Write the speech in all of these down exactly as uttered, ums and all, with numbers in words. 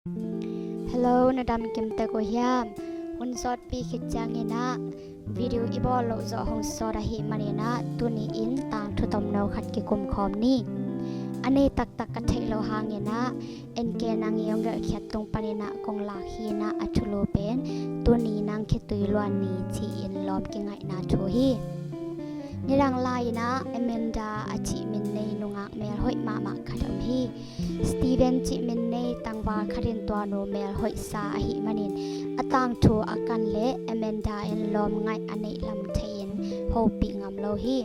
Hello, na dam kim tek uh hiam? Hun sawtpi khit ciangin ah video i bawl loh zawh hong sawt ahih manin ah tuni in tangthu tomno khat kikum khawm ni. A nei taktak ka theih loh hangin ah en ken, nang i hong gelhkhiat tung panin ah kong lak hi in ah, a thulu pen Tuni Nang Khitui Luan Ni ci-in lawm kingaihna thu hi. Nidang lai-in ah Amanda a cih min nei nungak melhoih mahmah khat om hi. Steven cih min nei tangval khat in tua nu melhoihsa ahih manin a tangthu a kan leh Amanda in lawmngaih a neih lam thei-in hopih ngam lo hi.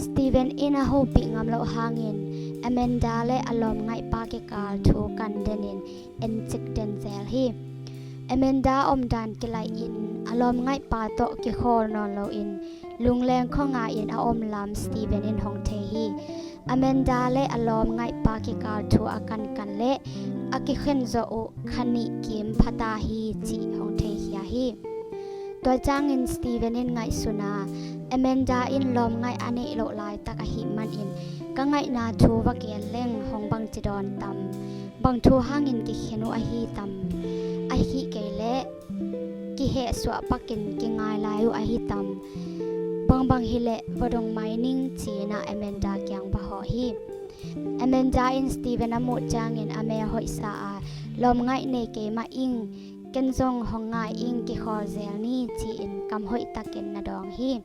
Steven in a hopih ngam loh hangin Amanda le a lawmngaihpa kikal thu kan denin encik den zel hi. Amanda omdan kilaihin a lawmngaihpa tawh kikhawl nawn loin lungleng khuangai-in a om lam Steven in hong thei hi. Amanda le a lawmngaihpa kikal thu a kankan leh a kikhen zawh uh kha nih kim phata hi cih hong theikhia hi. Tua ciangin Steven in ngaihsun a, Amanda in lawmngaih a neih loh laitak ahih manin ka ngaihna thu va gen leng hong bangci dawn tam? Bang thu hangin kikhen uh ahi tam? Ahih kei leh kihehsuah pakin kingai lai uh ahi tam? Bangbang hileh va dong mai ning, ci-in ah Amanda kiang va hawh hi. Amanda in Steven a muh ciangin a melhoihsa a, lawmngaih nei kei mah ing, ken zong hong ngai ing, kikhawl zel ni, ci-in kam hoihtakin na dawng hi.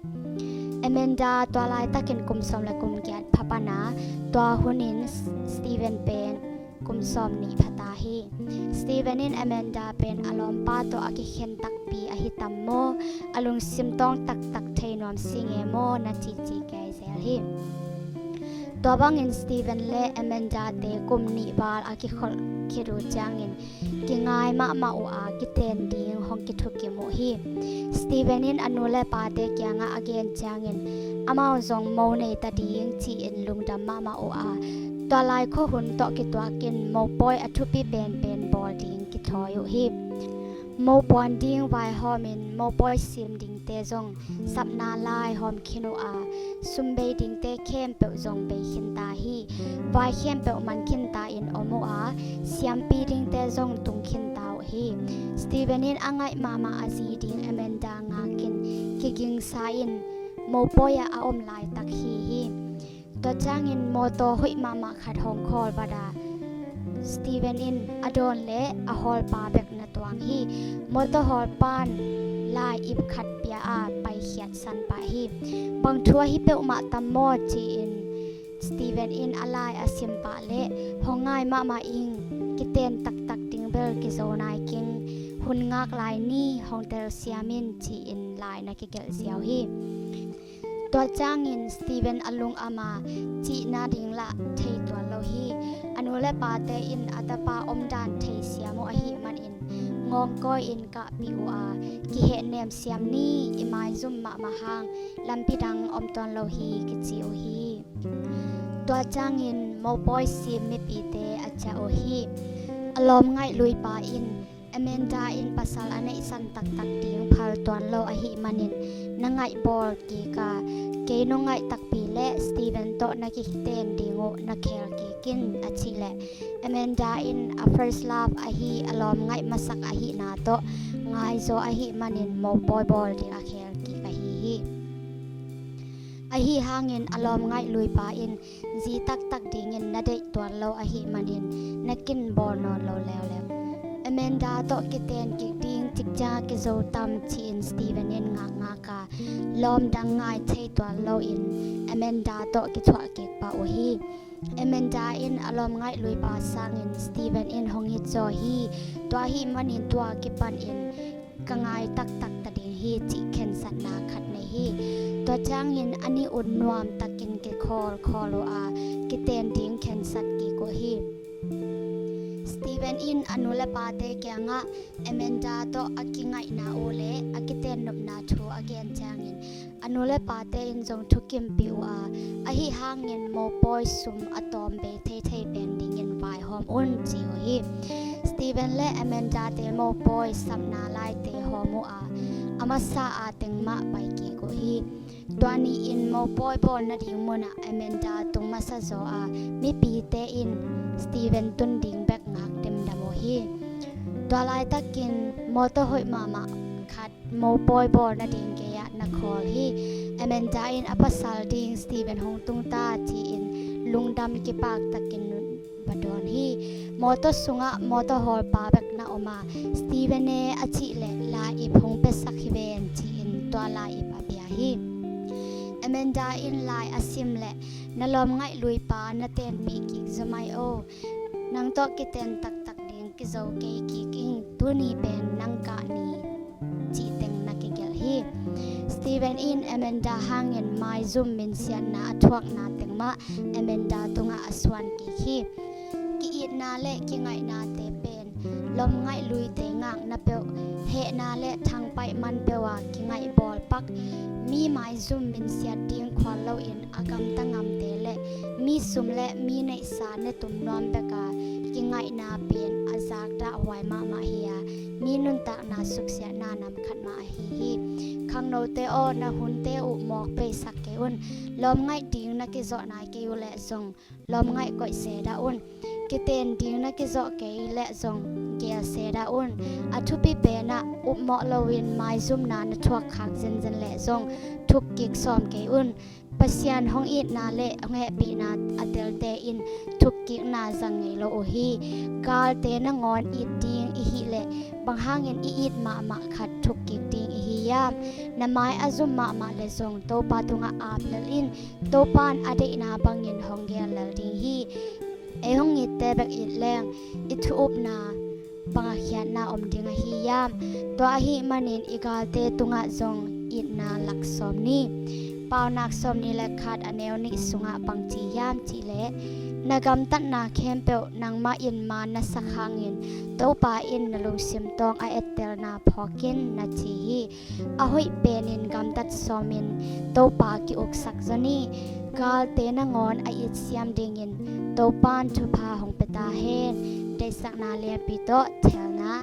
Amanda tua laitakin kum sawm le kum giat pha pan a, tua hunin Steven pen kum sawm nih phata hi. Steven in Amanda pen a lawmpa tawh a kikhen takpi ahi tam maw, a lungsim tawng taktak thei nuam si nge maw, na cici kei zel hi. Tua bangin Steven le Amanda te kum nih val a kikholh khit uh ciangin kingai mahmah uh a, kiten ding hong kithukim uh hi. Steven in a nu le pate kiangah a gen ciangin amau zong mo nei ta ding ci-in lungdam mahmah uh a, tua lai khua hun tawh kituakin mopawi a thupi penpen bawl ding kithawi uh hi. Mopuan ding vaihawmin mopawi sim dingte zong sapna lai hawm khin uh a, sum bei dingte khempeuh zong bei khinta hi. Vai khempeuh man khinta in om uh a, siampi dingte zong tung khinta uh hi. Steven in a ngaih mahmah a zi ding Amanda ngakin kigingsa in mopawi ah a om laitak hi hi. Tua ciangin mawtaw hoih mahmah khat hong khawl vat a, Steven in a dawn leh a hawlpa bek na tuang hi. Mawtaw hawlpan lai ip khat pia a paikhiatsan pah hi. Bang thu ahi peuhmah tam maw, ci-in Steven in a lai a sim pah leh, hong ngai mahmah ing, kiten taktak ding bel kizo nai keng, hun ngak lai ni, hong telsiam in, ci-in lai na kigelh ziau hi. Tua ciangin Steven a lungam a, cihna ding lah thei tuan lo hi. A nu le pate in a tapa omdan theisiam uh ahih manin ngawngkawi in kahpih uh a, kihehnem siam ni, i maizum mahmah hang lampi dang om tuan lo hi, kici uh hi. Tua ciangin mopawi sim mipite a ciah uh hi. A lawmngaih luipa in Amanda in pasal a neihsan taktak ding phal tuan lo ahih manin na ngaih bawl kik a, kei nong ngaih takpi leh Steven tawh na kiten ding uh na khel kik in, a cih leh Amanda in a first love ahi a lawmngaih masak ahihna tawh ngaizaw ahih manin mopawi bawl ding a khel kik ahi hi. Ahi hangin a lawmngaih luipa in zi taktak dingin na deih tuan lo ahih manin na kin bawl nawn lo leuleu. Amanda tawh kiten kik ding cikciang a kizo tam, ci-in Steven in ngakngak a, lawm dang ngai thei tuan loin Amanda tawh kithuah kik pah uh hi. Amanda in a lawmngaih luipa sangin Steven in hong it zaw hi. Tua ahih manin tua kipanin ka ngai taktak ta ding hi, cih khensatna khat nei hi. Tua ciangin a nih un nuamtakin kikhawlkhawl uh a, kiten ding khensat kik uh hi. Steven in a nu le pate kiangah Amanda tawh a kingaihna uh le a kitennopna thu a gen ciangin a nu le pate in zong thukimpih uh a, ahi hangin mopawi sum a tawm bei theithei pen dingin vaihawm un, ci uh hi. Steven le Amanda te mopawi sapna laite hawm uh a, a masa a teng mah pai kik uh hi. Tua ni-in mopawi bawl nading munah Amanda tung masa zaw a, mipite in Steven tun ding bek ngak demdam uh hi. Tua laitakin mawtaw hoih mahmah khat mopawi bawl nading gei-ah na khawl hi. Amanda in a pasal ding Steven hong tung ta ci-in lungdam kipak takin nun va dawn hi. Mawtaw sungah mawtaw hawlpa bek na om a, Steven e a cih leh lai-ip hong piasak hi ven ci-in tua lai-ip a pia hi. Amanda in lai a sim leh, na lawmngaih luipa na tenpih kik zaw mai o. Nang tawh kiten taktak ding kizo kei kik ing, tuni pen nang kah ni cih teng na kigelh hi. Steven in Amanda hangin maizum minsiatna a thuakna teng mah Amanda tungah a suan kik hi. Ki-itna le kingaihnate pen lawmngaih luite ngakna peuh, hehna le thangpaih man peuh a kingaih bawlpak, mi maizum minsiat ding khual loin a gamta ngamte le mi sum le mi neihsa netum nuam bek a kingaihna pen a zakdahhuai mahmah hi a, mi nuntakna suksiatna nam khat mah ahi hi. Khangnote aw, na hunte uh mawk peisak kei un. Lawmngaih ding na kizawh nai kei uh leh zong lawmngaih koih se dah un. Kiten ding na kizawh kei leh zong geel se dah un. A thupi pen ah, upmawh loin maizumna na thuak khak zenzen leh zong thuk kik sawm kei un. Pasian hong itna le hong hehpihna a telte in thuk kikna zang ngei lo uh hi. Galte nangawn it ding i hih leh bang hangin i it mahmah khat thuk kik ding i hi hiam? Na mai a zum mahmah leh zong Topa tungah ap lel in, Topa in a deihna bangin hong geel lel ding hi. Ei hong itte bek it leng i thu upna bang a khiatna om ding ahi hiam? Tua ahih manin i galte tungah zong itna lak sawm ni. Paunak sawmnih le khat, a neu nih sungah bang ci hiam cih leh, na gamtatna khempeuh nangmah in man na sak hangin Topa in na lungsim tawng a ettelna phawk in, na ci hi. A hoih penin gamtat sawmin Topa ki-uksak zaw ni. Galte nangawn a itsiam dingin Topa in thupha hong pia ta hen. Deihsakna lianpi tawh thelna.